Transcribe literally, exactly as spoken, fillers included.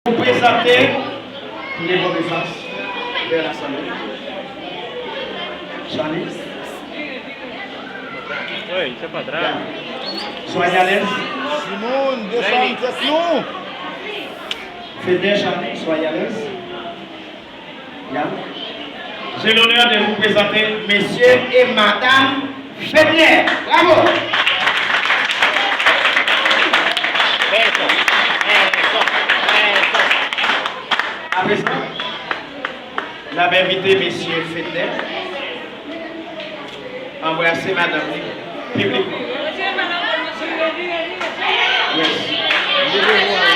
Pou prezante, pou leve prezans vè lasanble. Charlie. Ey, se pa drame. Soyez à l'aise. Timoun, desann tèt nou. Fedè, Charlie, soyez à l'aise. Ya. J'ai l'honneur de vous présenter Monsieur et Madame Fedner. Bravo. À présent, n ap envite Mesye Fedner anbrase madanm li piblikman. Yes.